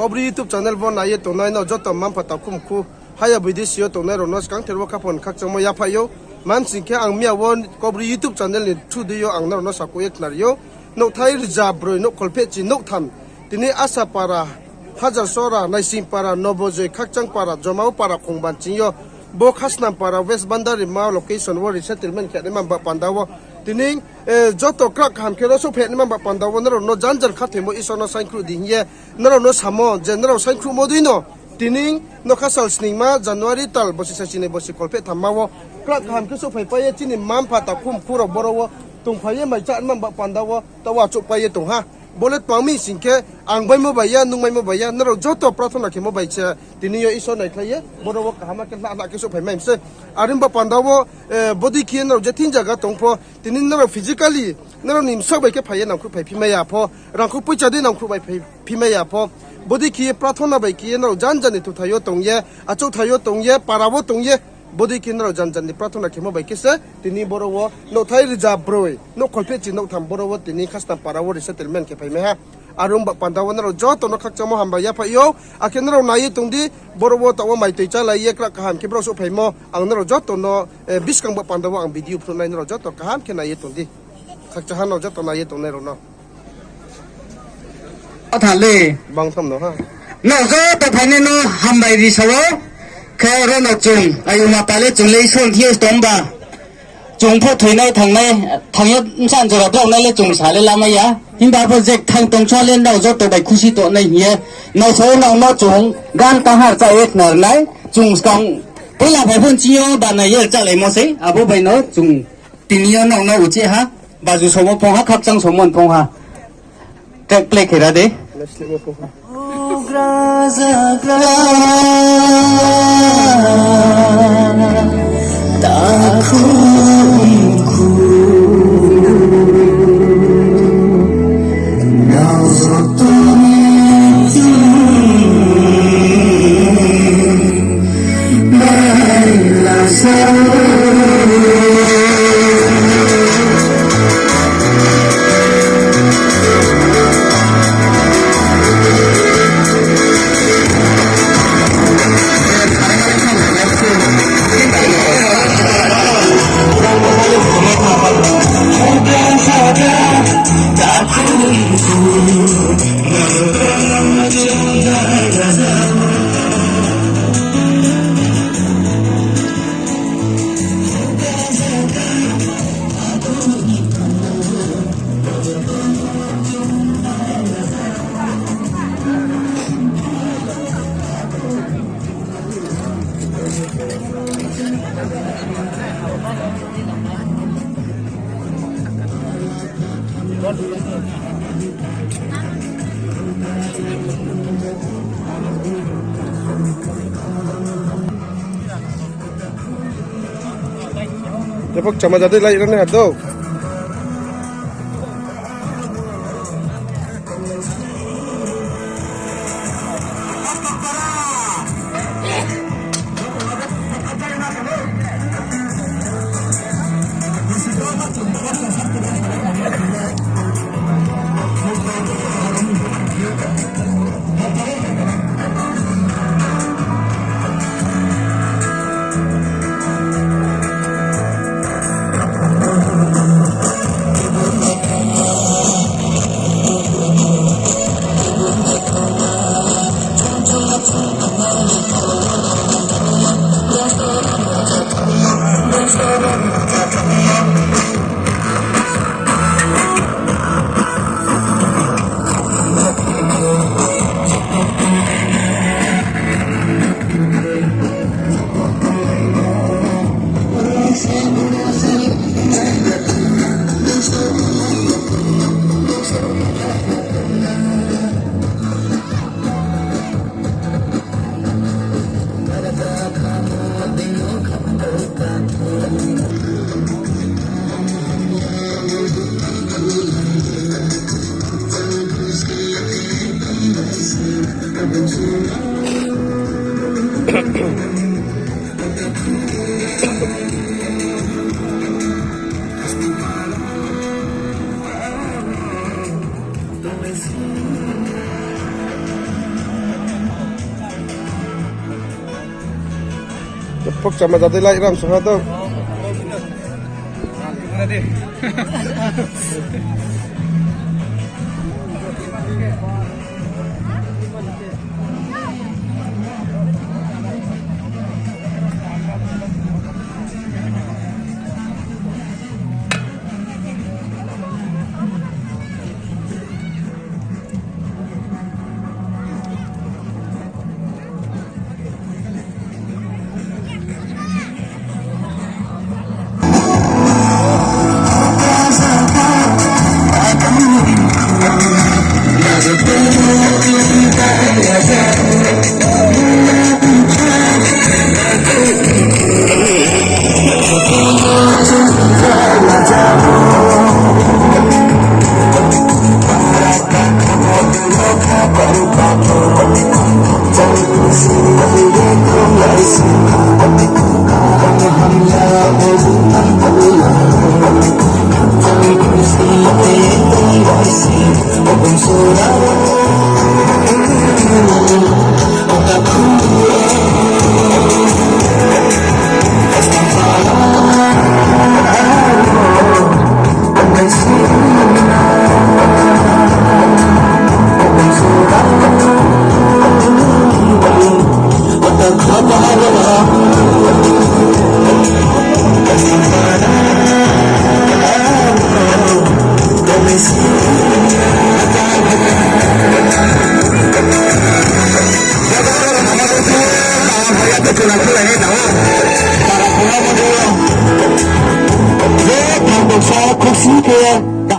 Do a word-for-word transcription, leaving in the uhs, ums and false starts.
Kaubru YouTube channel bo nai ye tongnai no joto mma-mpha takhu mkhu, haya bidesi yo tongnai rao no skangther wo khaphang khakchangmo yaphaih ou. Tma hing khe ang miya wo Kaubru YouTube channel ni through dei yo ang nrao no sakhouh ye khnari ou. Nouhthai rza broi, nouh kholphehchi nouhtham. Tini Asa para, Hajar Sora, Naising para, Nobojoi, Khakchang para, Jomao para, Khongban ching yo. Bo Khasnam para, West Bandarima location wo resettlement khe naima ba panda wo. Tini, eh, joto krak kaham khe ro souhphai naima ba panda wo, nrao no janjan khathoimo Isor no saingkhruh di hing ye, nrao no samo je nrao saingkhruhmo dei no. Tini nokha sal sningma January tal bosi saisinoi bosi kholphehtham ma wo krak kaham khe souhphai pai ye chini mma-mpha takhu mkhu rao boro wo tongphai ye mai chá naima ba panda wo taoh achouhpai ye tong ha. Bo le tma mi sing khe, ang baimo bai ya, nung baimo bai ya, nrao joto prathona khemo bai se, tini yo Isor naikhlai ye boro wo kaham khe hla hla khe souhphai mai mi se. Are ba panda wo, eh, bodei khe ye nrao je thing zaga tong pho, tini nrao physically, nrao ni bsa bai khe phai ye nangkhruh phai phi mai ya pho, rangkhou poicha dei nangkhruh bai phai phi mai ya pho. Bodei khe ye prathona bai khe ye nrao janjan ni thuthai yo tong ye, achouhthai yo tong ye, para wo tong ye, bodei khe nrao janjan ni prathona khemo bai khe se, tini boro wo nouhthai rza broi, nouh kholphehchi nouhtham boro wo tini Khasnam para wo resettlement khe phai mai ha. Are ong ba panda wo nrao joto no khakchangmo hambai yaphaih ou, akhe nrao nai ye tong di, boro wo taoh wo mai toi chálai ye krak kaham khe brao souhphaimo, ang nrao joto no, eh, buskang ba panda wo ang video phnuh nai, nrao joto kaham khe nai ye tong di. Khakchang ha nrao joto nai ye tongnai rao no. Atha le. Bang tham no ha. Nrao joto phainai no hambai ri sa ou. Khe oro no chung, ayuma pale chung le Isor thing yo tong ba. Chung pho thoinai thangnai, thang ye bsa jora braonai le chung sa le lamai ya. Himba abo je kthang tongsa le nrao joto bai khusi tongnai hing ye. Nrao sa ou nrao no chung gan kahar chá ye khnar nai. Chung skang poila phai pho chini yo banai ye chálaimo sei. Abo bai no chung tini yo nrao no uchih ha. Baju somo phong ha, khakchang somo phong ha. Track play khe ra de. Jepok chama jadi lai rani hado. Phokchama jadei lai ram song ha to.